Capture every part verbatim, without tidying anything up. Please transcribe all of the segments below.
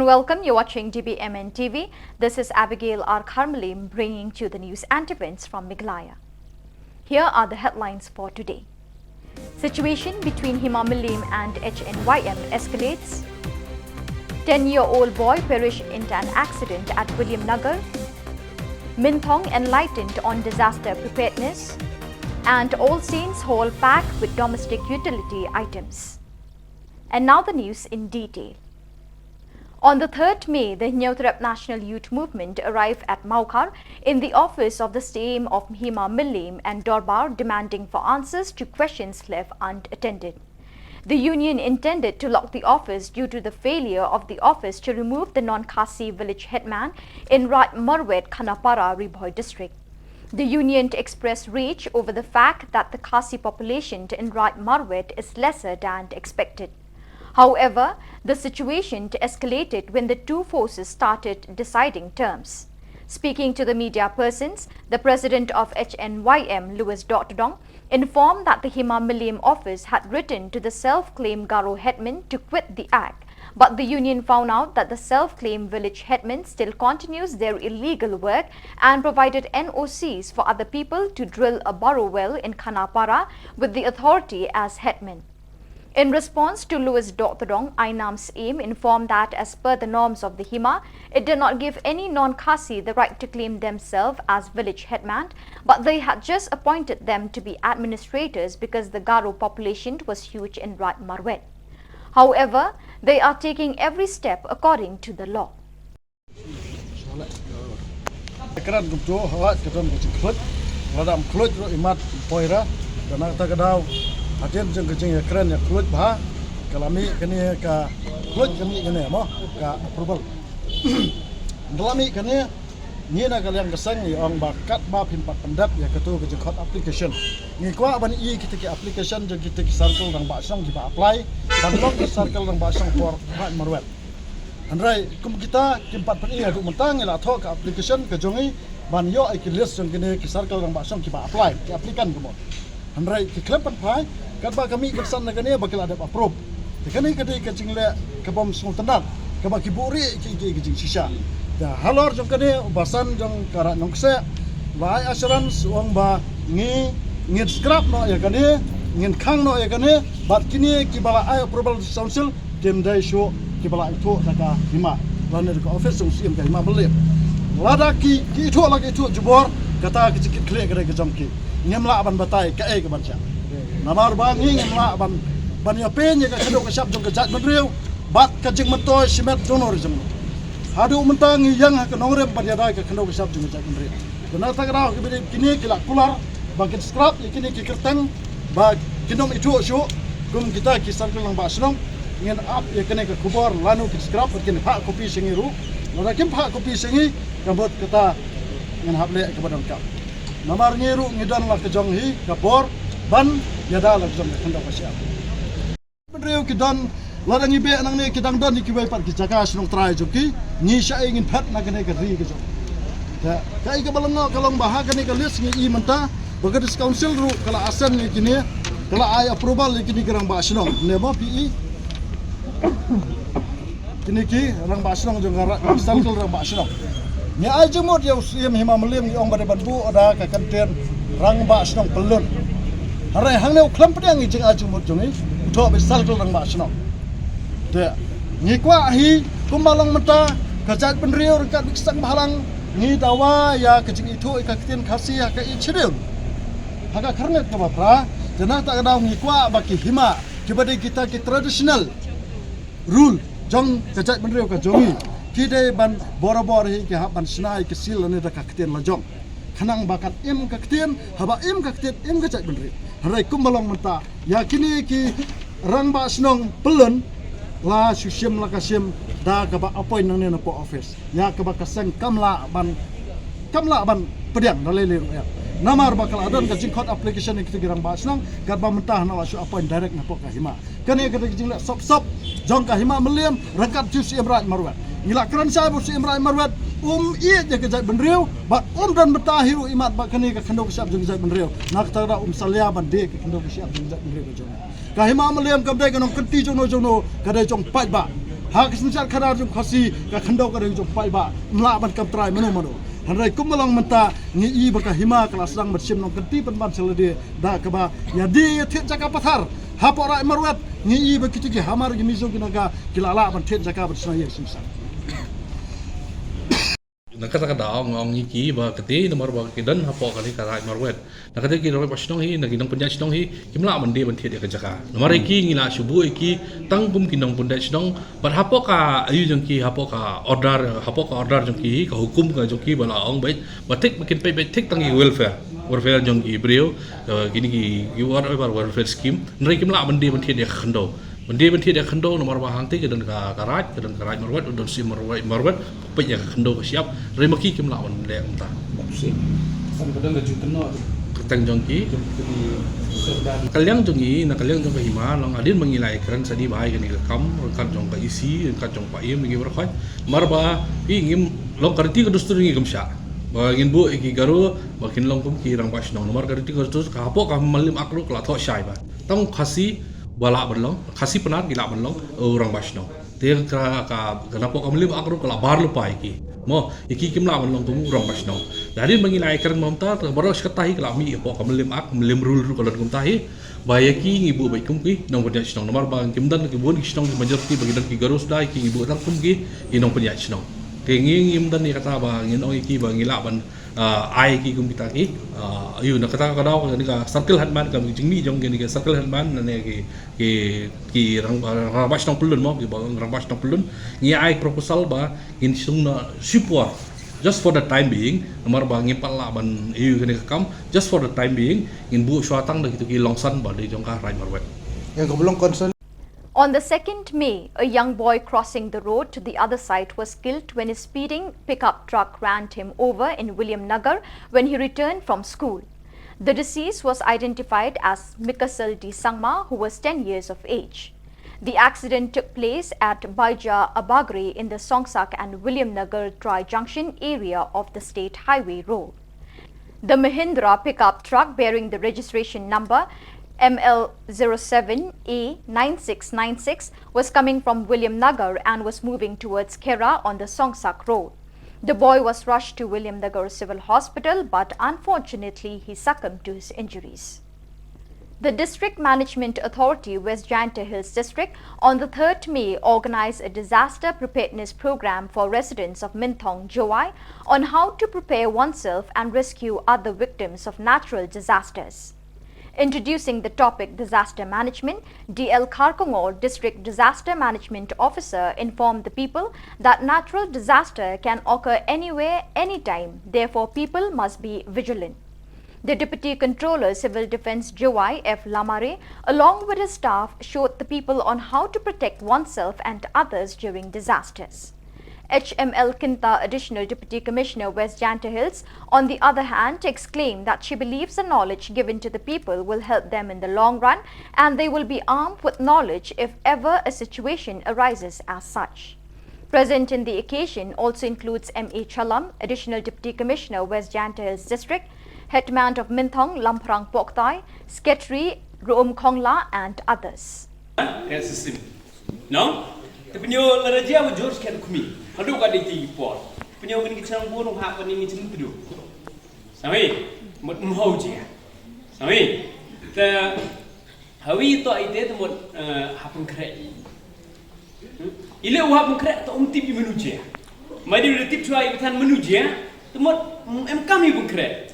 Welcome, you're watching D B M N T V. This is Abigail R Kharmalim bringing to you the news and events from Meghalaya. Here are the headlines for today. Situation between Hima Mylliem and H N Y M escalates. Ten-year-old boy perished in an accident at Williamnagar. Minthong enlightened on disaster preparedness. And All Saints Hall packed with domestic utility items. And now the news in detail. On the third May, the Hynñiewtrep National Youth Movement arrived at Mawkhar in the office of the Syiem of Hima Mylliem and Dorbar, demanding for answers to questions left unattended. The union intended to lock the office due to the failure of the office to remove the non-Khasi village headman in Raid Marwet, Khanapara, Ri Bhoi district. The union expressed rage over the fact that the Khasi population in Raid Marwet is lesser than expected. However, the situation escalated when the two forces started deciding terms. Speaking to the media persons, the president of H N Y M, Louis Dohtdong, informed that the Hima Mylliem office had written to the self-claimed Garo headman to quit the act. But the union found out that the self-claimed village headman still continues their illegal work and provided N O Cs for other people to drill a borrow well in Khanapara with the authority as headman. In response to Louis Dohtdong, Ainam Syiem informed that as per the norms of the Hima, it did not give any non-Khasi the right to claim themselves as village headman, but they had just appointed them to be administrators because the Garo population was huge in Raid Marwet. However, they are taking every step according to the law. Kren kumto, hawat ka don ka jingkhluit. Lada ym khluit ruh imat poira. Dana kata ka daw, hadien jong ka jingïakren ïakhluit bha, ka la mih kane ka khluit, ka mih kane mo, ka approval. Da la mih kane, ngi na ka liang ka seng ngi ong ba katba phim pat pyndep ïa kato ka jingkhot application, ngi kwah ban i kita ki application jong kita ki circle rangbah shnong kiba apply, ban long ki circle rangbah shnong por Raid Marwet. Hynrei kum kita kim pat pyni haduh mynta, ngi la thoh ka application ka jong ngi ban ïoh ïa ki list jong kine ki circle rangbah shnong kiba apply, ki applicant ka mut. Hynrei ki khlem pynphai, katba ka mih ka san na kane ba ki la dep approve. Te kane ka dei ka jingleh ka bym sngewtynnat, kaba ki buhrieh ki, ki, ki jingshisha. Te halor jong kane u basan jong ka Raid Nongkseh u la ai assurance, u ong ba ngi, ngin scrap noh ïa kane, ngin khang noh ïa kane, bad kine kiba la ai approval council kim dei shuh kiba la ithuh da ka Hima lane da ka office jong Syiem ka Hima Mylliem. Lada ki, ki ithuh la ki ithuh jubor, kata ka jingkitkhlieh ka dei ka jong ki. Ngim lah ban batai kaei kaban shah. Namar ba ngi ngim lah ban, ban ïapeiñ ïa ka khyndew ka shyiap jong ka jaitbynriew bad ka jingmyntoi shimet jong no re jong no. Haduh mynta ngi ïeng ha ka nongrim ban ïada ïa ka khyndew ka shyiap jong ka jaitbynriew. Te na kata ka daw kiba dei kine ki la kular ba kin scrap ïa kine ki kyrteng ba kin ym ithuh shuh kum kita ki circle rangbah shnong. Ngin ap ïa kane ka khubor lano kin scrap bad kin phah copy sha ngi ruh. Lada kim phah copy sha ngi, ka mut kata ngin hap leh kaba donkam. Namar ngi ruh ngi don la ka jong hi ka bor ban ïada la ka jong ka khyndew ka shyiap. Bynriew ki don, lada ngi beh nangne ki dang don ïa kiwei pat ki jaka shnong trai jong ki, ngi shaei ngin phet na kane ka ri ka jong. Te kaei kaba lyngngoh ka long ba ha kane ka list ngi i mynta ba ka District Council ruh ka la assent ïa kine, ka la ai approval ïa kine ki rangbah shnong. Ne mo phi i? Kine ki rangbah shnong jong ka ra-, circle rangbah shnong. Ngi ai jingmut ïa u Syiem Hima Mylliem, ngi ong ba dei ban buh da ka kyntien rangbah shnong pyllun. Hynrei hangne u khlem pdiang ïa ka jingai jingmut jong ngi, u thoh ba circle rangbah shnong. Te ngi kwah hi kumba long mynta, ka jaitbynriew ryngkat bad ki seng bhalang ngi dawa ïa ka jingithuh ïa ka ktien Khasi ha ka ïing shnong. Ha ka khyrnit kaba phra, te na kata ka daw ngi kwah ba ki hima kiba dei kita ki traditional rule jong ka jaitbynriew ka jong ngi, ki dei ban borabor hi ki hap ban shna ïa ki seal lane da ka ktien la jong. Khnang ba kan im ka ktien, haba im ka ktien im ka jaitbynriew. Hynrei kumba long mynta, ïa kine ki rangbah shnong pyllun, la shu shim la ka shim da kaba appoint nangne na poh office. Ïa kaba ka seng kam lah ban, kam lah ban pdiang da lei lei ruh ïa. Namar ba ka la don ka jingkhot application ïa kita ki rangbah shnong, katba mynta hana la shu appoint direct na poh ka hima. Kane ka dei ka jingleh sop sop jong ka Hima Mylliem ryngkat u Syiem Raid Marwet. Ngi la kren shai ba u Syiem Raid Marwet um ïeit ïa ka jaitbynriew bad um don bynta hi ruh imat ba kane ka khyndew ka shyiap jong ka jaitbynriew. Na kata ka daw um salia ban die ka khyndew ka shyiap jong ka jaitbynriew ka jong ngi. Ka Hima Mylliem kam dei ka nongkynti jong no jong no, ka dei jong paidbah. Ha ka synshar khadar jong Khasi, ka khyndew ka dei jong paidbah, ym lah ban kam trai mano mano. Hynrei kumba long mynta, ngi i ba ka hima ka la sdang ban shim nongkynti pynban sha lade, da kaba ïa die ïa thied jaka pathar hapoh Raid Marwet. Ngi i ba kito ki hamar, ki Mizo, ki Naga ki la lah ban thied jaka ban shna ïing shna sem. Na kata ka daw nga ong ïa ki ba kata namar ba ki don hapoh kane ka Raid Marwet. Na kata ki rangbah shnong hi, na ki nongpynïaid shnong hi, kim lah ban die ban thied ïa ka jaka. Namar ïa ki ngi la shu buh ïa ki tang kum ki nongpynïaid shnong, bad hapoh ka ayu jong ki, hapoh ka order, hapoh ka order jong ki, ka hukum ka jong ki ba la ong beit ba thik ba kin peit beit thik tang ki welfare, welfare jong ki briew, eh, kine ki, ki whatever welfare scheme. Hynrei kim lah ban die ban thied ïa ka khyndew. Ban die ban thied ïa ka khyndew namar ba hangta ka don ka, ka Raid, ka don ka Raid Marwet, ka don Siem Marwet, Marwet, peit ïa ka khyndew ka shyiap, hynrei ma ki kim lah ban leh kumta. Siem. Kan ka don ka jingkynnoh. Kyrteng jong ki. Jong ki sordar. Ka liang jong ngi, na ka liang jong ka hima, long hadien ba ngi la ïakren shane bha ïa kane ka kam ryngkat jong ka E C, ryngkat jong Paiem, ngi baroh khoit. Namar ba phi, ngim, long ka riti ka dustur ngi kam shah ba ngin buh ïa ki Garo ba kin long kum ki rangbah shnong. Namar ka riti ka dustur ka hapoh ka Mylliem Ak ruh ka la thoh shai ba tang Khasi ba lah ban long, Khasi Pnar ki lah ban long u rangbah shnong. Te ka, ka, ka napoh ka Mylliem Ak ruh ka la bar lypa ïa ki. Mo, ïa ki kim lah ban long kum u rangbah shnong. Te hadien ba ngi la ïakren mynta, te baroh shi katta hi ka la mih hapoh ka Mylliem Ak, Mylliem Rule ruh ka don kumta hi. Ba ïa ki ngi buh beit kum ki nongpynïaid shnong. Namar ba kim don ki bun ki shnong ki majority ba ki don ki Garo suda, ïa ki ngi buh tang kum ki nongpynïaid shnong. Te ngi ngim don ïa kata ba ngin ong ïa ki ba ngi lah ban ah, ai ki kum kita ki, ah, ayu, na kata ka daw kane ka circle headman, ka jingmih jong kane ka circle headman, ne ki, ki, ki rang, rangbah shnong pyllun mo, ki ba rangbah shnong pyllun. Ngi ai proposal ba ngin shong na shipor just for the time being, namar ba ngim pat lah ban ayu kane ka kam, just for the time being ngin buh shuwa tang da kito ki longsan ba dei jong ka Raid Marwet. Ïa ka ba long concern. On the second May, a young boy crossing the road to the other side was killed when a speeding pickup truck ran him over in Williamnagar when he returned from school. The deceased was identified as Mikasal D Sangma, who was ten years of age. The accident took place at Baija Abagri in the Songsak and Williamnagar Tri-Junction area of the State Highway Road. The Mahindra pickup truck bearing the registration number M L zero seven A nine six nine six was coming from Williamnagar and was moving towards Khera on the Songsak Road. The boy was rushed to Williamnagar Civil Hospital, but unfortunately he succumbed to his injuries. The District Management Authority, West Jaintia Hills District, on the third May organized a disaster preparedness program for residents of Mynthong, Jowai, on how to prepare oneself and rescue other victims of natural disasters. Introducing the topic disaster management, D L Kharkongor, District Disaster Management Officer, informed the people that natural disaster can occur anywhere, anytime. Therefore, people must be vigilant. The Deputy Controller, Civil Defence, Jowai, F Lamare, along with his staff, showed the people on how to protect oneself and others during disasters. H M L Kinta, Additional Deputy Commissioner, West Jaintia Hills, on the other hand, exclaimed that she believes the knowledge given to the people will help them in the long run and they will be armed with knowledge if ever a situation arises as such. Present in the occasion also includes M A Chalam, Additional Deputy Commissioner, West Jaintia Hills District, Headman of Mynthong, Lamphrang Poktai, Secretary Ruum Khongla, and others. Ka system. No? Te pynïoh la raja wa jor sken kumi. Hadu ka dei ti por. Pynïoh kan ki chang bun ha kan ni chang tu. Sami, mut mhau je. Sami. Te hawi to ite te mut, eh, hapang kre. Ile u hap mengkhreh to um tip i manu jia. Madi u tip chwa i pathan manu jia, te mut em kam i mengkhreh.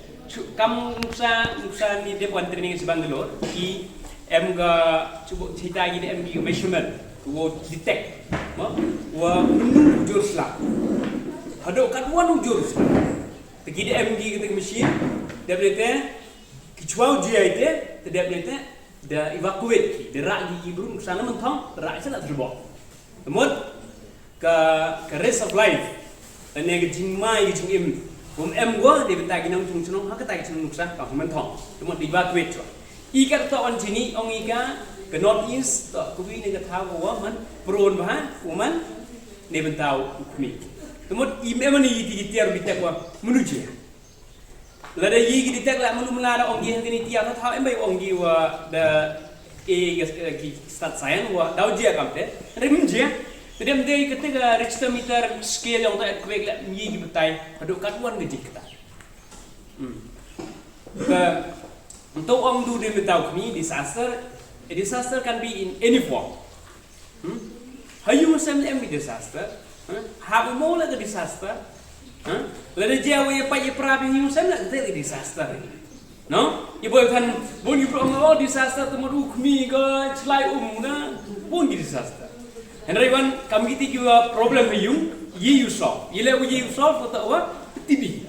Kam nuksa, nuksa ni dep wan training si Bangalore. I em ga chuba cerita i em ki measurement. Wo detect. Ma, wa manu jor sla. Hado kat wan u jor sla. Te ki em ki kata machine. Dep lete, ki chwa u jia ite, te dep lete, da evacuate ki, da rah ki ki bru nuksa na Mynthong, da rah ki sa na Tribok. Mut ka, ka risk of life, ne ka jingmai ka jingim. Bym em gwa, dei bynta ki nongshong shnong, ha kata ki shnong nuksa, ka Mynthong. Te mut evacuate chwa. I ka to wan chini, ong i ka, ka North East, to, ka wi ne ka thaw ka wa man, prone bha, u man, ne bynta u khmi. Te mut i me man i ti ki tiar bi tek wa, manu jia. Lada yi ki detect la manu mala da ong ki ha kini tia ka thaw em bai ong ki wa da e ki start sign wa dau jia kam te. Rim jia. Te dei mynta kata ka Richter meter scale jong uta u earthquake la ym ïohi batai haduh katwon ka jingktah. Hmm. Ka, to ong du dei mynta u khmih disaster. A disaster can be in any form. Hmm? Ha ïing sem em disaster. Hmm? Ha u mo la ka disaster. Hmm? Lada jia wa ïa pait ïa pra ha ïing sem la ka disaster. No? Ïa boi than bun ïa bro ong oh disaster te mut u khmih ka chlai um na bun ki disaster. Hynrei wan kam kiti ki wa problem ha ïing ïa u solve. Ïa le u ïa u solve ko ta wa tibi.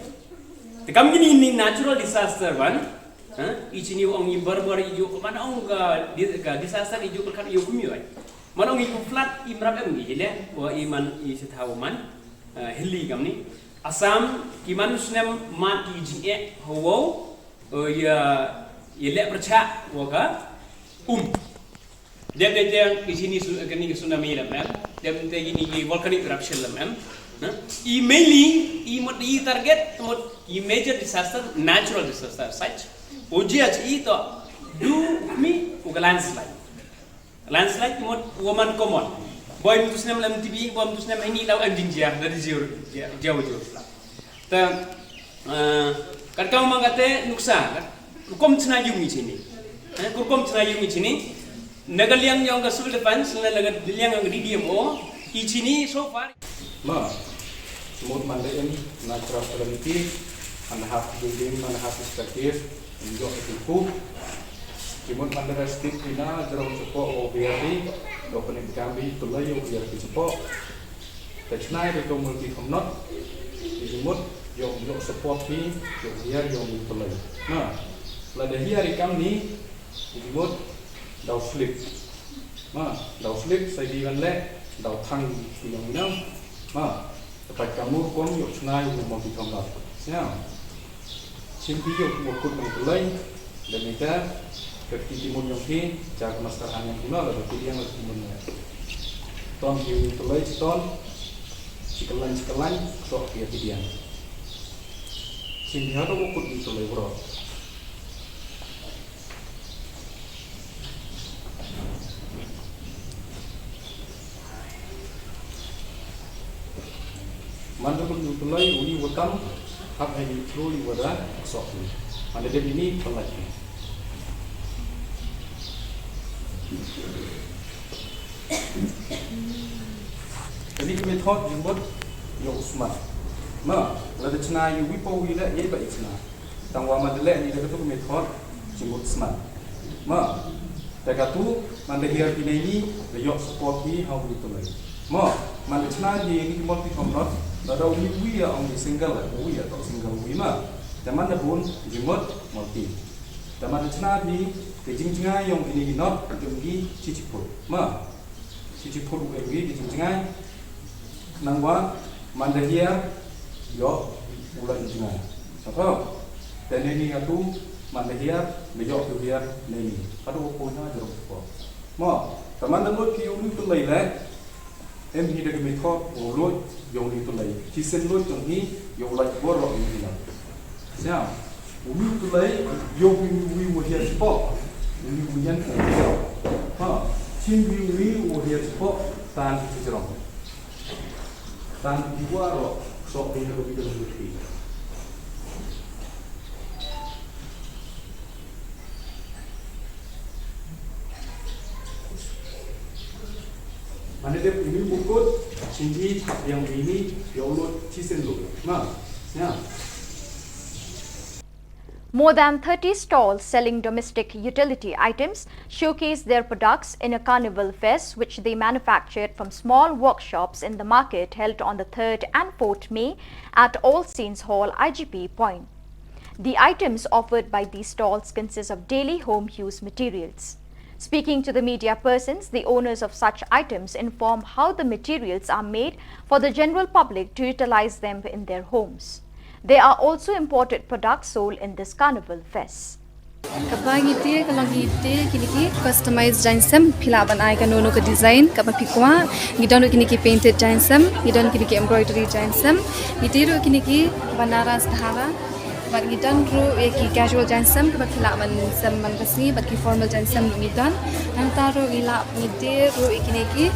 Te kam kini ni natural disaster wan. Ha? I chini ong i barbar i ju man ong ka di- ka disaster i ju perkat i khmih wai. Man ong i ku flood i mrap em ngi le wa i man i setha wa man. Eh, hilli kamni. Assam ki man snem mat i jingeh hawo. Eh, ya ya le percha wa ka um. Dep dep dep i chini su- kani ka tsunami lam em. Dep te kini ki volcanic eruption lam em. Na? I mainly i mut i target mut i major disaster natural disaster such. Uji aji i to du mi u ka landslide. Landslide mut wa man common. Boi mtu snem lam tibi boi mtu snem ini lau em jingjia dari jia jia jia jia. Ta eh, kat kau mang kate nuksa kat rukom chna yung i chini. Eh, rukom chna yung i chini. Na ka liang jong ka civil defense na ka liang jong ka D D M O i chini so far. Ma, mut man da em na craft calamity, man hap building, man hap structure, in jok itu ku. Ki mut man da stick ina jerong cepo o B R D, do penik kambi tulai o B R D cepo. Te chnai re to multi thom not. Ki mut jok jok support ni jok hiar jok ni tulai. Na, lada hiar i kam ni, ki mut daw slip. Ma, daw slip sai di wan le daw thang ki nong nong. Ma, tepat kamur kon yok chnai yung multi thom not. Siang. Chim pi yok mo kut nong tulai. Dan ita kat ki timun yong ki ja ka master han yong ki ma la ki yang la timun ya. Ton ki yung tulai ci ton. Ci kelan ci kelan sok ki ya ki diang. Chim pi ha to mo kut yung tulai bro. Man da kun u tulai uni wa tam hap hai ni tru ni wa da sok ni. Man da dep ini pelaj ni. Kani ka method jingmut yow smat. Ma, lada chna yow wi pa wi le yei ba i chna. Tang wa man da leh ni da katu ka method jingmut smat. Ma, da katu man da hiar ki nei ni da yok support ni ha u ni tulai. Ma, man da chna ni ni ki multi thom not, da da u ni wi ya ong ni single, u wi ya tok single wi ma. Da man da bun jingmut multi. Da man da chna ni ki jingjngai yong ki ni ki not, ki jong ki chi chi put. Ma, chi chi put u em wi ki jingjngai. Nang wa man da hiar yow u la jingjngai. Sa to. Te ne ni atu man da hiar me yow ki hiar ne ni. Atu ko na jero ko. Mo, ta man da lut ki u ni tulai le. Em hi da ki method u lut yow ni tulai. Chi sen lut jong hi yow la bor ro ni na. Siang. U ni tulai yow wi wi wi hiar spot. U ni wi yan ko. Ha. Chin wi wi wi hiar spot tan ki jero. Tan ki wa ro, sok ni ro ki ro ki. Mane dep ini mukut, shinji thap yang ini, yow lut, chisen lut. Ma, ya. More than thirty stalls selling domestic utility items showcased their products in a carnival fest which they manufactured from small workshops in the market held on the third and fourth May at All Saints Hall, I G P Point. The items offered by these stalls consist of daily home use materials. Speaking to the media persons, the owners of such items inform how the materials are made for the general public to utilize them in their homes. They are also imported products sold in this carnival fest. Kaba ngi te ka long ngi te kini ki customized jainsem, phi lah ban ai kano kano ka design kaba phi kwah. Ngi don kini ki painted jainsem, ngi don kini ki embroidery jainsem, ngi te ruh kini ki Banaras Dhara. Bad ngi don ruh ïa ki casual jainsem kaba phi lah ban sem man ka sngi, bad ki formal jainsem ruh ngi don. Nangta ruh ngi lah ngi te ruh ïa kini ki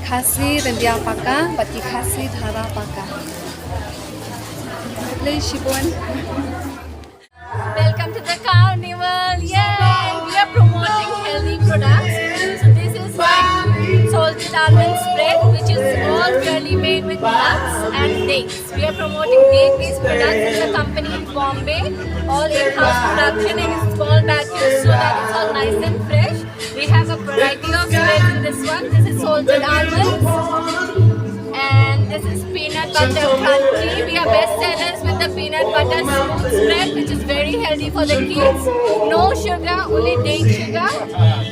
Khasi Ryndia Paka, bad ki Khasi Dhara Paka. Khublei shibun. Welcome to the carnival. Yay! We are promoting healthy products. So this is like salted almond spread, which is all purely made with nuts and dates. We are promoting date-based products. It's a company in Bombay, all in-house production in small batches, so that it's all nice and fresh. We have a variety of spreads in this one. This is salted almonds. And this is peanut butter crunchy. We are best sellers with the peanut butter smooth spread, which is very healthy for the kids. No sugar, only date sugar.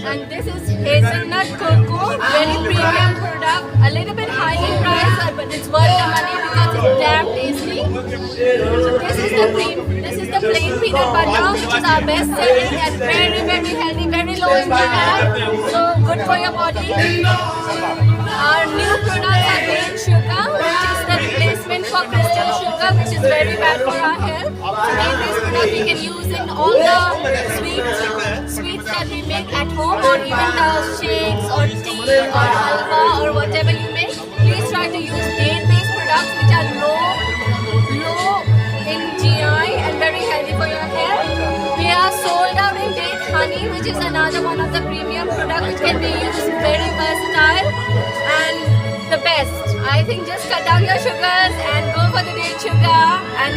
And this is hazelnut cocoa, very premium product. A little bit highly priced, but it's worth the money because it's damn tasty. So this is the cream. This is the plain peanut butter, which is our best selling and very, very healthy, very low in sugar. So good for your body. Our new products are cane sugar, which is the replacement for crystal sugar, which is very bad for our health. So cane-based product we can use in all the sweets, sweets that we make at home, or even the shakes or tea or halwa or whatever you make. Please try to use date-based products which are low, low in G I and very healthy for your health. We are sold out in date honey, which is another one of the premium products which can be used, very versatile and the best. I think just cut down your sugars and go for the date sugar. And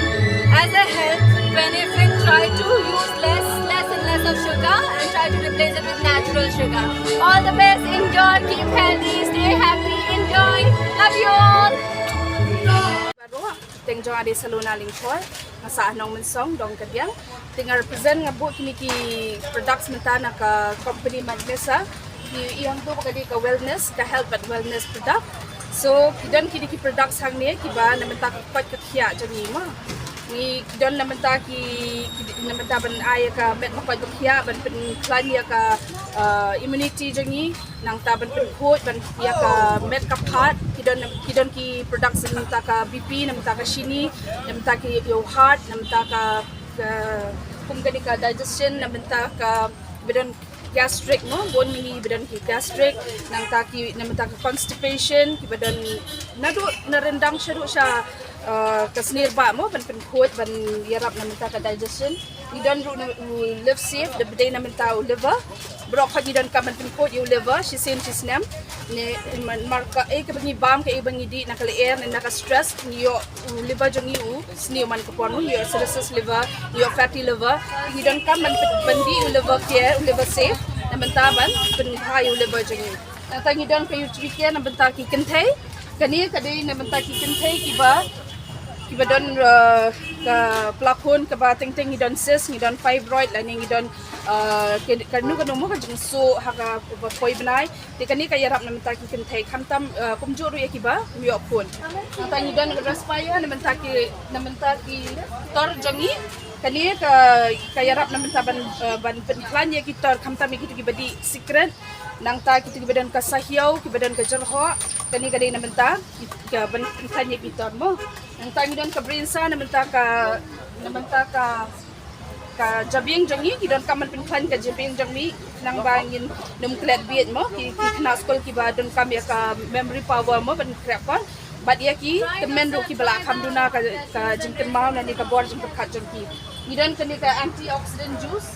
as a health benefit, try to use less, less and less of sugar and try to replace it with natural sugar. All the best, enjoy, keep healthy, stay happy, enjoy. Love you all. Baroh, teng jong ade Salona Lyngkhoi, nga sah ha Nongmynsong, dong ka Diang. Te nga represent, nga buh kine ki products mynta na ka company Magnessa. Ki ïa hangto ba ka dei ka wellness, ka health bad wellness product. So ki don kine ki products hangne kiba na mynta ka koit ka khiah jong ngi mo. Ngi, ki don na mynta ki, ki na mynta ban ai ïa ka met ba koit ba khiah, ban pynkhlaiñ ïa ka, uh, immunity jong ngi. Nangta ban pynkhuid ban ïa ka met ka phad, ki don, ki don ki products na mynta ka B P, na mynta ka shini, na mynta ki ïa u heart, na mynta ka, ka, kum kane ka digestion, na mynta ka, ba don gastric mo, bun mini ba don ki gastric, nangta ki, na mynta ka constipation, kiba don naduh na ryndang shaduh sha, uh, ka snir ba mo, ban pynkhuid ban ïarap na mynta ka digestion. Ngi don ruh na u Live Safe, da ba dei na mynta u liver. Baroh khoit ngi donkam ban pynkhuid ïa u liver shisien shisnem. Ne man, mar kaei kaba ngi bam, kaei ba ngi dih na ka lyer ne na ka stress, ngi ïoh u liver jong ngi u sniew man ka por, ngi ïoh cirrhosis liver, ngi ïoh fatty liver. Ngi donkam ban pyn-, ban dih u Live Care, u Live Safe, na mynta ban pynbha ïa u liver jong ngi. Nangta ngi don ka U T V Care na mynta ki kynthei. Kane ka dei na mynta ki kynthei kiba, kiba don, uh, ka pla khun kaba teng teng, ngi don cyst, ngi don fibroid, lane ngi don, uh, ka, kano kano mo ka jingsuh ha kaba poi bnai. Te kane ka ïarap na mynta ki kynthei, khamtam, uh, kumjuh ruh ïa kiba ym ïoh khun. Nangta ngi don Respire na mynta ki, na mynta ki tor jong ngi. Kane ka, ka ïarap na mynta ban, uh, ban pynkhlaiñ ïa ki tor, khamtam ïa kito kiba dih sikret. Nangta kito kiba don ka sahiaw, kiba don ka jyrhoh, kane ka dei na mynta ki, ka ban pynkhlaiñ ïa ki tor mo. Nangta ngi don ka Brinsa na mynta ka, na mynta ka, ka jabieng jong ngi, ngi donkam ban pynkhlaiñ ka jabieng jong ngi, nang ba ngin nym klet bieit mo, ki, ki khynnah skul kiba donkam ïa ka memory power mo, ban khreh kon. Bad ïa ki tymmen ruh kiba la kham duna ka, ka jingkynmaw lane ka bor jingpyrkhat jong ki. Ngi don kane ka antioxidant juice.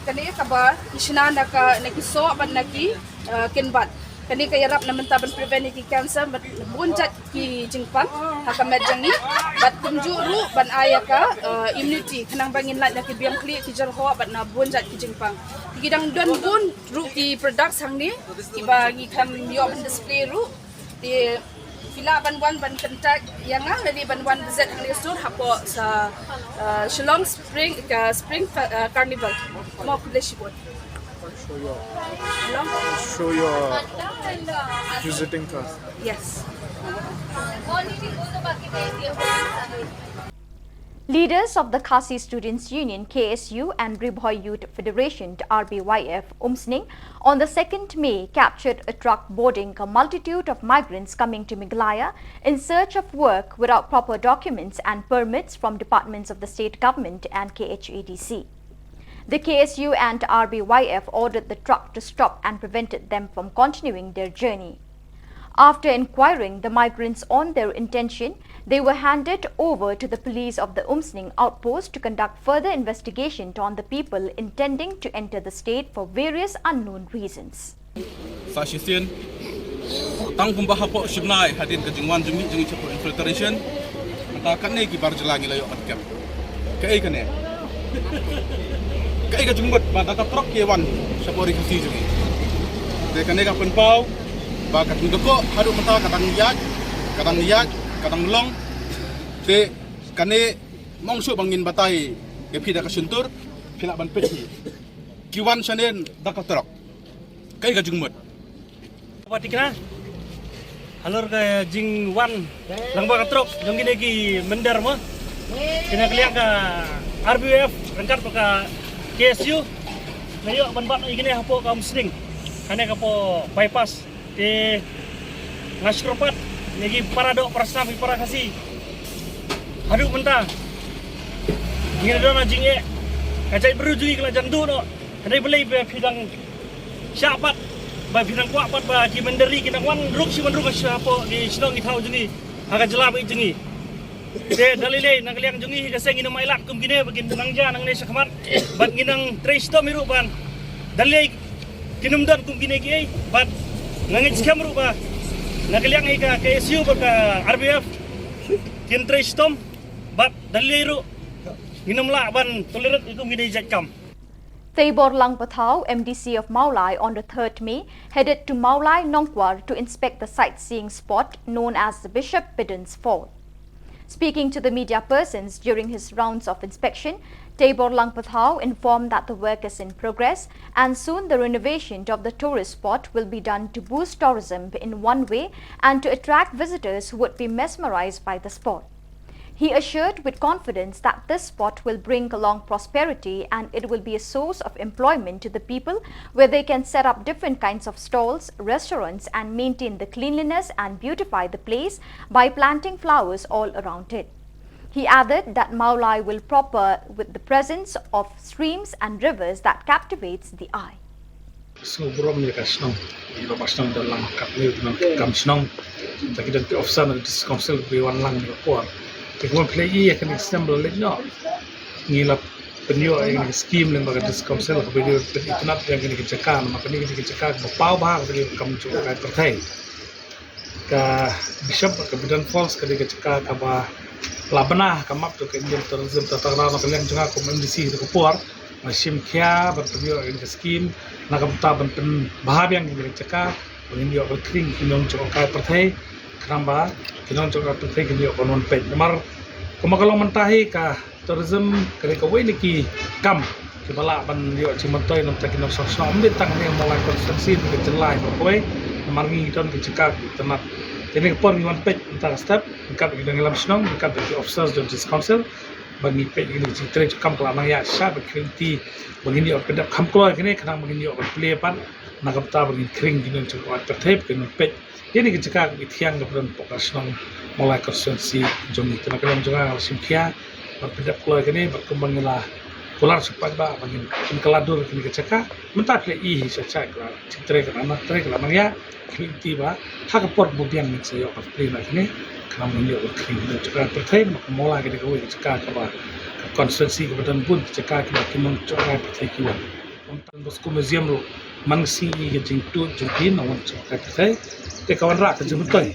Kane kaba ki shna na ka, na ki soh bad na ki, uh, kynbat. Kane ka ïarap na mynta ban prevent ïa ki cancer bad bun jait ki jingpang ha ka met jong ngi. Bad kumjuh ruh ban ai ïa ka, uh, immunity, khnang ba ngin lait na ki biang khlieh, ki jyrhoh bad na bun jait ki jingpang. Ki dang don bun ruh ki products hangne kiba ngi khlem ïoh ban display ruh. Te phi lah ban wan ban contact ïa nga, lane ban wan visit hangne store hapoh sa, uh, Shillong Spring, uh, Spring Fe-, uh, Carnival. Mo, khublei shibun. Show your, Hello? Show your visiting card. Yes. Leaders of the Khasi Students Union, K S U, and Ri Bhoi Youth Federation, R B Y F, Umsning, on the second May captured a truck boarding a multitude of migrants coming to Meghalaya in search of work without proper documents and permits from departments of the state government and K H A D C. The K S U and R B Y F ordered the truck to stop and prevented them from continuing their journey. After inquiring the migrants on their intention, they were handed over to the police of the Umsning outpost to conduct further investigation on the people intending to enter the state for various unknown reasons. Sa shisien, tang kumba hapoh shibnai hadien ka jingwan jingmih jong ngi shapoh infiltration, mynta kane ki bar jylla ngi la ïoh ban kem. Kaei kane? Kaei ka jingmut ba da ka trok ki wan shapoh ri Khasi jong ngi? Te kane ka pynpaw ba ka jingdakot haduh mynta ka dang ïaid, ka dang ïaid, ka dang long. Te kane mong shuh ba ngin batai ïa phi da ka shyntur, phi lah ban peit hi. Ki wan shanen da ka trok. Kaei ka jingmut? Ba tikna halor ka jingwan lang ba ka trok jong kine ki mynder mo. Kine ka liang ka R B F ryngkat bad ka K S U la ïoh ban bat ïa kine hapoh ka Umsning, kane ka hapoh bypass. Te nga sngewthuh pat ïa ki para doh para snam, ki para Khasi. Haduh mynta ngi la don ha jingeh, ka jaitbynriew jong ngi ka la jan duh noh. Hynrei balei ba phi dang shah pat, ba phi dang kwah pat ba ki mynder ri kin dang wan rung shi wan rung shapoh ki shnong ki thaw jong ngi ha ka jylla baieit jong ngi? Te da lei lei na ka liang jong ngi hi ka seng ngin ym ailad kum kine ba kin nang jia nangne shakhmat, bad ngin nang trei shitom hi ruh ban da lei kin ym don kum kine kiei, bad nga ngeit skhem ruh ba na ka liang hi ka K S U bad ka R B F kin trei shitom, bad da lei ruh ngin ym lah ban tolerate ïa kum kine jait kam. Teibor Langpathau, M D C of Mawlai, on the third May, headed to Mawlai Nongkwar to inspect the sightseeing spot known as the Bishop Bidden's Fall. Speaking to the media persons during his rounds of inspection, Teibor Langpathau informed that the work is in progress and soon the renovation of the tourist spot will be done to boost tourism in one way and to attract visitors who would be mesmerized by the spot. He assured with confidence that this spot will bring along prosperity and it will be a source of employment to the people, where they can set up different kinds of stalls, restaurants, and maintain the cleanliness and beautify the place by planting flowers all around it. He added that Mawlai will prosper with the presence of streams and rivers that captivates the eye. Sngewburom ïa ka shnong, ïa ka shnong Dawlang, kat ne u nang kam shnong. Ta ki don ki officer na district council ki wan lang ïa ka por. Te kumba phi la ïohi ïa kane ka snem ba la leit noh, ngi la pynïoh ïa kane ka scheme lyngba ka district council, kaba dei ban pynitynnad ïa kane ka jaka, namar kane ka dei ka jaka kaba paw bha, kaba dei kam jong ka pyrthei. Ka Bishop, ka Bidden Falls ka dei ka jaka kaba la bna ha ka map jong ka Indian Tourism. Ta tang na ka liang jong nga kum M D C ha ka por, nga shim khia ban pynïoh ïa ka scheme na ka bynta ban pynbha biang ïa ka jaka, ban ngin ïoh ban khring ki nong jong ka pyrthei, khnang ba ki nong jong ka pyrthei kin ïoh ban wan peit. Namar kumba ka long mynta hi, ka tourism ka dei kawei na ki kam kiba lah ban ïoh jingmyntoi na bynta ki nongshong shnong, ym dei tang hangne Mawlai constituency, na ka jylla baroh kawei, namar ngi don ki jaka kiba itynnad. Te kane ka por ngi wan peit mynta ka step ryngkat ki nongïalam shnong, ryngkat ki officers jong district council, ba ngi peit kine ki jingtrei jingkam ka la nang ïaid sha, ba khring lynti ba ngin ïoh pyndep kham kloi kine, khnang ba ngin ïoh ban plie pat na ka bynta ba ngin khring ki nong jong ka pyrthei ba kin wan peit ïa kane ka jaka kaba ithiang kaba don hapoh ka shnong Mawlai constituency jong ngi. Te na ka liang jong nga, nga la shim khia ban pyndep kloi kane, bad kumba ngi la kular sha u paidbah ba ngin pynkylla dur ïa kane ka jaka. Mynta phi la ïohi hi, sha sha ka la jingtrei ka la nang trei, ka la nang ïaid. Khring lynti ba ha ka por ba biang ngin sa ïoh ban plie na kane, khnang ba ngin ïoh ban khring ïa ka jaka pyrthei, namar ka Mawlai ka dei kawei ka jaka kaba, ka constituency kaba don bun ki jaka kiba ki nong jong ka pyrthei ki wan. Don Bosco Museum ruh man ka sngi ka jingtuid jong ki nongwan jong ka pyrthei, te ka wanrah ka jingmyntoi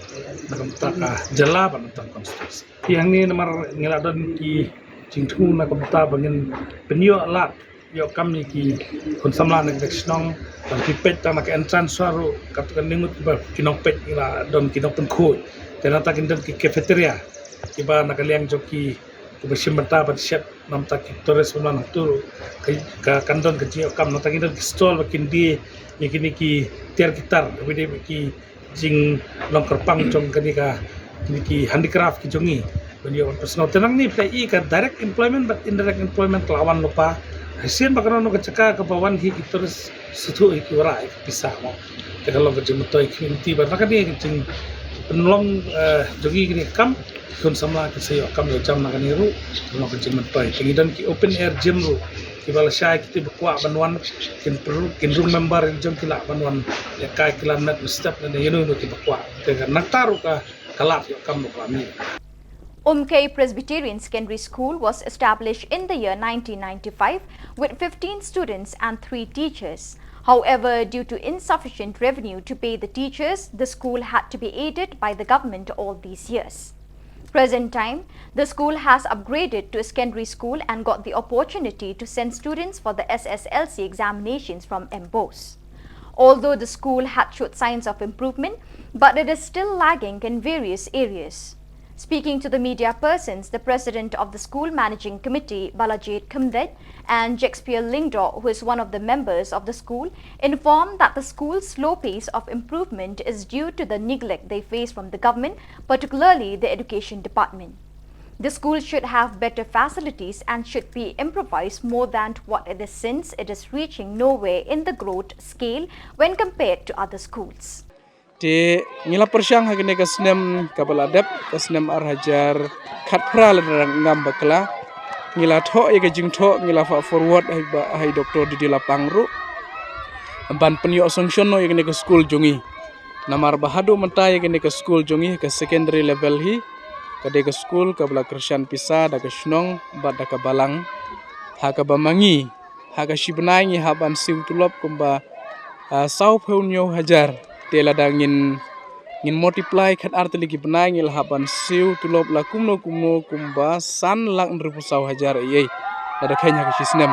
na ka bynta ka jylla bad na ka bynta ka constituency. Te hangne namar ngi la don ki jingthmu na ka bynta ba ngin pynïoh lad ïoh kam ïa ki khun samla na ka shnong, ban peit tang na ka entrance ruh, katto katne ngut kiba ki nongpeit, ngi la don ki nongpynkhuid. Te nangta kin don ki cafeteria kiba na ka liang jong ki, kiba shim bynta ban shet na ka bynta ki tourist ba wan hangto ruh. Ka, ka, kan don ka jingïoh kam, nangta kin don ki stall ba kin die ïa kine ki tiar ki tar, kaba dei ki jinglong kyrpang jong kane ka, kine ki handicraft ki jong ngi, ban ïoh ban pynsngew. Te nangne phi la ïohi ka direct employment bad indirect employment ka la wan lypa. Shisien ba kano kano ka jaka kaba wan hi ki tourist, sngewthuh hi ki wanrah ïa ka pisa mo. Te ka long ka jingmyntoi, khring lynti ba na kane ka jing, Pynlong jong ngi kane ka kam, khun samla kin sa ïoh kam ïoh jam na kane ruh. Pynlong ka jingmyntoi, te ngi don ki open air gym ruh, kiba lashai kito ba kwah ban wan kin pynrung, kin rung member, jong ki lah ban wan ïa kai, ki lah met mynstep ne ïano ïano kiba kwah. Te ka nangta ruh ka, ka lad ïoh kam ruh ka la mih. Umkei Presbyterian Secondary School was established in the year nineteen ninety-five with fifteen students and three teachers. However, due to insufficient revenue to pay the teachers, the school had to be aided by the government all these years. Present time, the school has upgraded to a secondary school and got the opportunity to send students for the S S L C examinations from MBOSE. Although the school had showed signs of improvement, but it is still lagging in various areas. Speaking to the media persons, the president of the school managing committee, Balajied Khymdeit, and Shakespeare Lyngdoh, who is one of the members of the school, informed that the school's slow pace of improvement is due to the neglect they face from the government, particularly the education department. The school should have better facilities and should be improvised more than what it is, since it is reaching nowhere in the growth scale when compared to other schools. Te ngi la pyrshang ha kane ka snem kaba la dep, ka snem ar hajar khatphra, lada ngam bakla. Ngi la thoh ïa ka jingthoh, ngi la fah forward ha i Doktor Didi Lapang ruh ban pynïoh sanction noh ïa kane ka skul jong ngi. Namar ba haduh mynta ïa kane ka skul jong ngi, ka secondary level hi, ka dei ka skul kaba la kyrshan pisa da ka shnong bad da ka balang. Ha kaba ma ngi, ha ka shi bnai ngi hap ban siew tulop kumba sawphew hynñiew hajar. Te lada ngin, ngin multiply khatar tylli ki bnai, ngi la hap ban siew tulop la kumno kumno kumba san lak hynriewphew saw hajar ei ei, lada kheiñ ha ka shi snem.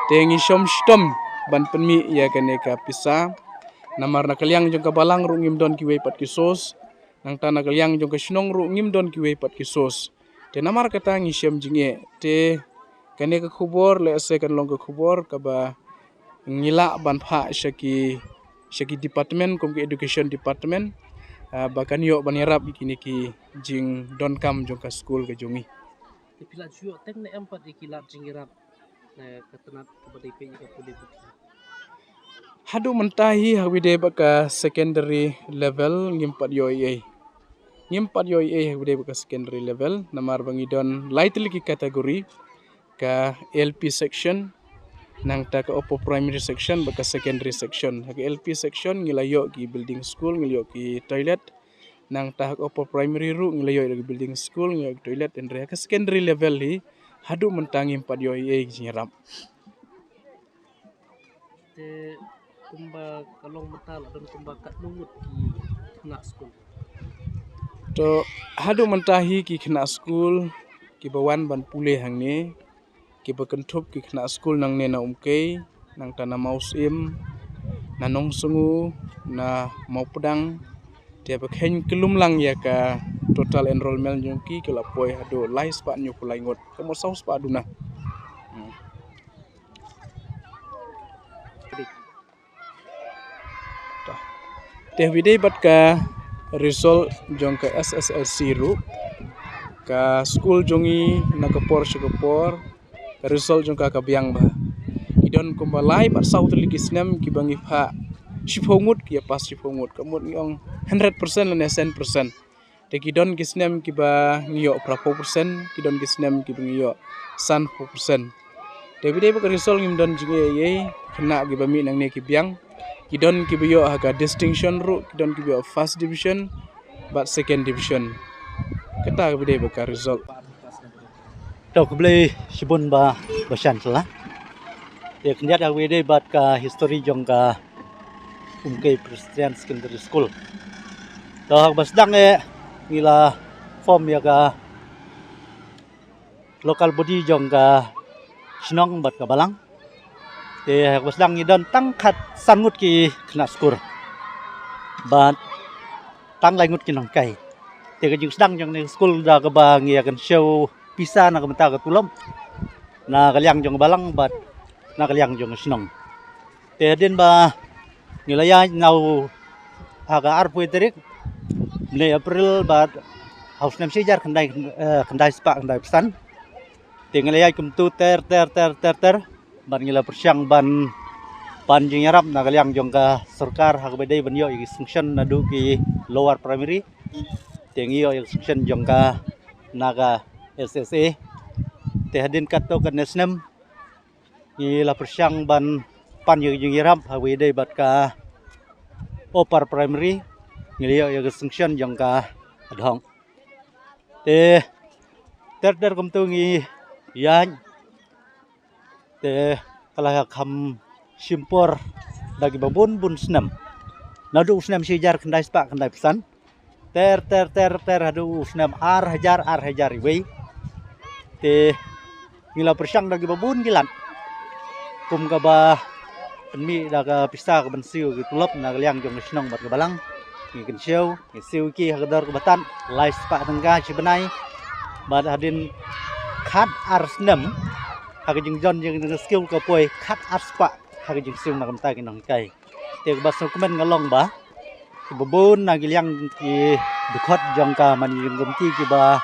Te ngi shong shitom ban pynmih ïa kane ka pisa. Namar na ka liang jong ka balang ruh ngim don kiwei pat ki source. Nangta na ka liang jong ka shnong ruh ngim don kiwei pat ki source. Te namar kata ngi shem jingeh. Te kane ka khubor lehse kan long ka khubor kaba ngi lah ban phah sha ki, sha ki department kum ka education department, ba kan ïoh ban ïarap ïa kine ki jingdonkam jong ka skul ka jong ngi. Te phi la ju ïoh teng ne em pat ïa ki lad jingïarap na ka tnat kaba dei peit ïa ka pule puthi? Haduh mynta hi ha kaba dei bad ka secondary level ngim pat ïoh ei ei. Ngim pat ïoh ei ei ha kaba dei bad ka secondary level namar ba ngi don lai tylli ki category, ka L P section, nangta ka upper primary section bad ka secondary section. Ha ka L P section ngi la ïoh ki building school, ngi la ïoh ki toilet. Nangta ha ka upper primary ruh ngi la ïoh ïa ka building school, ngi ïoh ïa ka toilet, hynrei ha ka secondary level hi haduh mynta ngim pat ïoh ei ei ki jingïarap. Te kumba ka long mynta la don kumba katno ngut ki khynnah skul? To haduh mynta hi ki khynnah skul kiba wan ban pule hangne, kiba kynthup ki khynnah skul nangne na Umkei, nangta na Mawsyiem, na Nongsngew, na Mawpdang. Te ba kheiñ kyllum lang ïa ka total enrollment jong ki, ki la poi haduh lai spah hynñiewphew lai ngut, ka mut saw spah duna. Te ha kaba dei bad ka result jong ka S S L C ruh, ka skul jong ngi na ka por sha ka por ka result jong ka ka biang bha. Ki don kumba lai bad saw tylli ki snem kiba ngi phah shiphew ngut ki ïa pass shiphew ngut, ka mut ngi ong hundred percent lane sien percent. Te ki don ki snem kiba ngi ïoh phraphew percent, ki don ki snem kiba ngi ïoh sanphew percent. Te ha kaba dei bad ka result ngim don jingeh ei ei, khynnah kiba mih nangne ki biang. Ki don kiba ïoh ha ka distinction ruh, ki don kiba ïoh first division bad second division. Kata ha kaba dei bad ka result. To khublei shibun Bah Chancellor. Te khyndiat ha kaba dei bad ka history jong ka Umkei Presbyterian Secondary School. To ha kaba sdang eh ngi la form ïa ka local body jong ka shnong bad ka balang. Te ha kaba sdang ngi don tang khatsan ngut ki khynnah skul bad tang lai ngut ki nonghikai. Te ka jingsdang jong kane ka skul da kaba ngi ïa kynshew pisa na ka bynta ka tulop na ka liang jong ka balang bad na ka liang jong ka shnong. Te hadien ba ngi la ïaid na u ha ka arphew tarik mynne April bad ha u snem shi hajar khyndai, eh, khyndai spah khyndai phew san. Te ngi la ïaid kumtu ter ter ter ter ter bad ngi la pyrshang ban pan jingïarap na ka liang jong ka sorkar ha kaba dei ban ïoh ïa ki sanction naduh ki lower primary Te ngi ïoh ïa ka sanction jong ka na ka S S A. Te hadien katto katne snem ngi la pyrshang ban pan ïa ka jingïarap ha kaba ïadei bad ka Upper Primary, ngi la ïoh ïa ka sanction jong ka adhong. Te ter ter kumto ngi ïaid. Te ka la kham shim por da kiba bun bun snem. Naduh u snem shi hajar khyndai spah khyndai phew san, ter ter ter ter haduh u snem ar hajar ar hajar wei. Te ngi la pyrshang da kiba bun ki lad kum kaba pynmih da ka pisa ka ban siew ki tulop na ka liang jong ka shnong bad ka balang. Ngi kynshew, ngi siew ki ha ka dor kaba tad, lai spah tyngka shi bnai. Bad hadien khat ar snem ha ka jingjon jong ka skul ka poi khat ar spah ha ka jingsiew na ka bynta ki nonghikai. Te kaba sngewkmen nga long ba kiba bun na ki liang ki dkhot jong ka managing committee kiba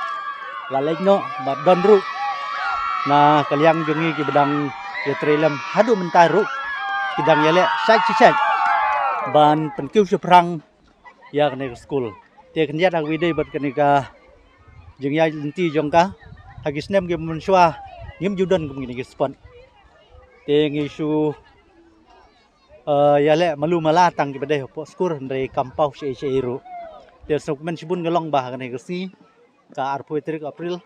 la leit noh bad don ruh na ka liang jong ngi kiba dang ïatrei lem haduh mynta ruh ki dang ïaleh shait shi shait ban pynkiew shaphrang ïa kane ka skul. Te khyndiat ha kaba ïadei bad kane ka jingïaid lynti jong ka, ha ki snem kiba mynshuwa ngim ju don kum kine ki spot. Te ngi shu eh, ïaleh malu mala tang kiba dei hapoh skul hynrei kam paw shaei shaei ruh. Te sngewkmen shibun nga long ba ha kane ka sngi ka arphew tarik April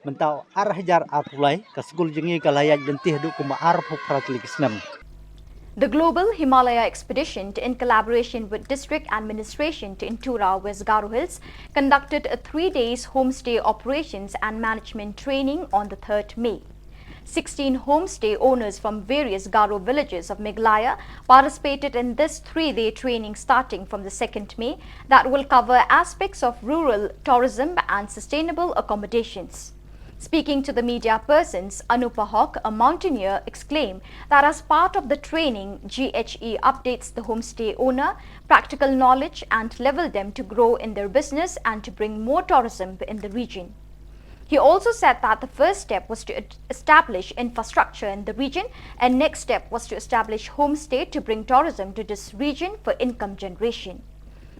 mynta u ar hajar arphew lai, ka skul jong ngi ka la ïaid lynti haduh kumba arphew phra tylli ki snem. The Global Himalaya Expedition, in collaboration with District Administration in Tura, West Garo Hills, conducted a three days homestay operations and management training on the third May. Sixteen homestay owners from various Garo villages of Meghalaya participated in this three day training starting from the second May that will cover aspects of rural tourism and sustainable accommodations. Speaking to the media persons, Anupa Haq, a mountaineer, exclaimed that as part of the training, G H E updates the homestay owner, practical knowledge, and level them to grow in their business and to bring more tourism in the region. He also said that the first step was to establish infrastructure in the region and next step was to establish homestay to bring tourism to this region for income generation.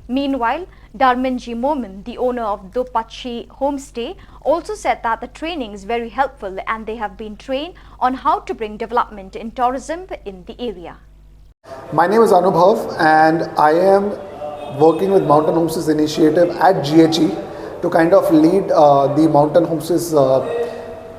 Meanwhile, Darminji Momin, the owner of Dopachi Homestay, also said that the training is very helpful and they have been trained on how to bring development in tourism in the area. My name is Anubhav and I am working with Mountain Homestays Initiative at G H E to kind of lead uh, the mountain homestays uh,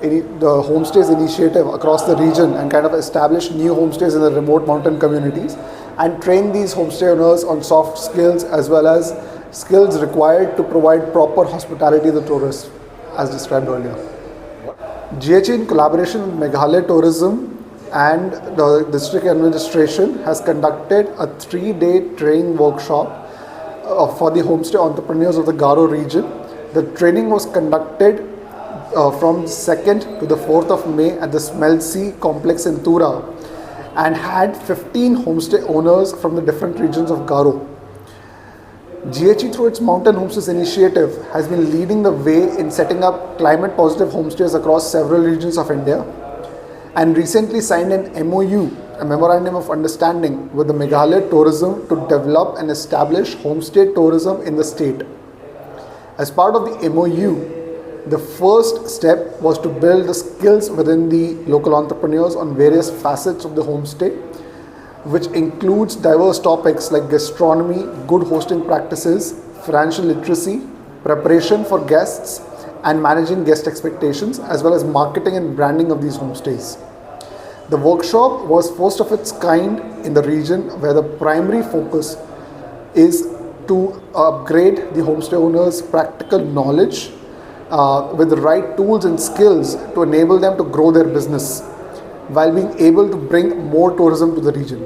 the homestays initiative across the region and kind of establish new homestays in the remote mountain communities and train these homestay owners on soft skills as well as skills required to provide proper hospitality to the tourists as described earlier. G H E in collaboration with Meghalaya Tourism and the district administration has conducted a three-day training workshop uh, for the homestay entrepreneurs of the Garo region. The training was conducted uh, from second to the fourth of May at the Smeltsi complex in Tura and had fifteen homestay owners from the different regions of Garo. G H E, through its Mountain Homestays initiative, has been leading the way in setting up climate positive homestays across several regions of India and recently signed an M O U, a Memorandum of Understanding, with the Meghalaya Tourism to develop and establish homestay tourism in the state. As part of the M O U, the first step was to build the skills within the local entrepreneurs on various facets of the homestay, which includes diverse topics like gastronomy, good hosting practices, financial literacy, preparation for guests, and managing guest expectations, as well as marketing and branding of these homestays. The workshop was first of its kind in the region where the primary focus is to upgrade the homestay owners' practical knowledge uh, with the right tools and skills to enable them to grow their business while being able to bring more tourism to the region.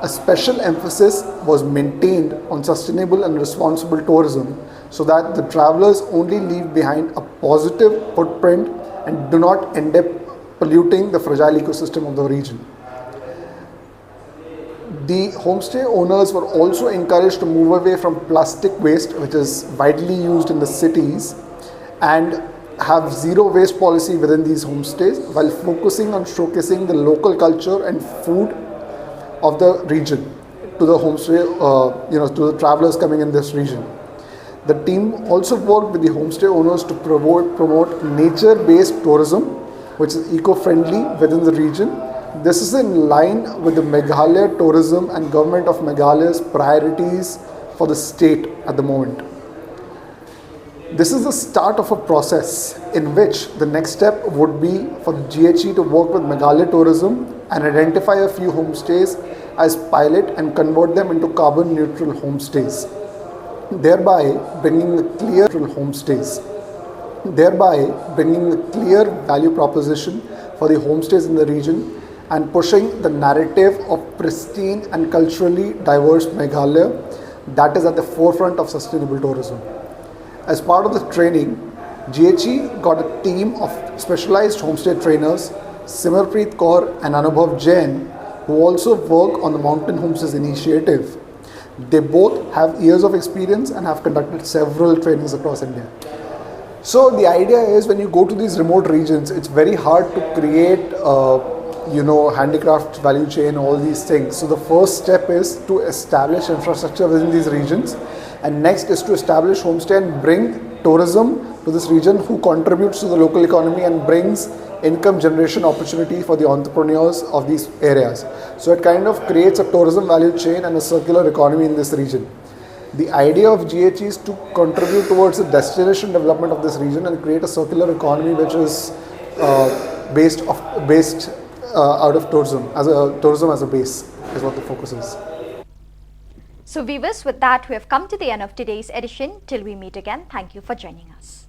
A special emphasis was maintained on sustainable and responsible tourism so that the travelers only leave behind a positive footprint and do not end up polluting the fragile ecosystem of the region. The homestay owners were also encouraged to move away from plastic waste, which is widely used in the cities, and have zero waste policy within these homestays while focusing on showcasing the local culture and food of the region to the homestay, uh, you know, to the travelers coming in this region. The team also worked with the homestay owners to promote, promote nature-based tourism, which is eco-friendly within the region. This is in line with the Meghalaya tourism and Government of Meghalaya's priorities for the state at the moment. This is the start of a process in which the next step would be for the G H E to work with Meghalaya Tourism and identify a few homestays as pilot and convert them into carbon neutral homestays, thereby bringing a clear homestays, thereby bringing a clear value proposition for the homestays in the region and pushing the narrative of pristine and culturally diverse Meghalaya that is at the forefront of sustainable tourism. As part of the training, G H E got a team of specialized homestay trainers, Simarpreet Kaur and Anubhav Jain, who also work on the Mountain Homestays initiative. They both have years of experience and have conducted several trainings across India. So the idea is when you go to these remote regions, it's very hard to create, uh, you know, handicraft value chain, all these things. So the first step is to establish infrastructure within these regions, and next is to establish homestay and bring tourism to this region, who contributes to the local economy and brings income generation opportunity for the entrepreneurs of these areas. So it kind of creates a tourism value chain and a circular economy in this region. The idea of G H E is to contribute towards the destination development of this region and create a circular economy which is uh, based of based uh, out of tourism as a tourism as a base is what the focus is. So, viewers, with that, we have come to the end of today's edition. Till we meet again, thank you for joining us.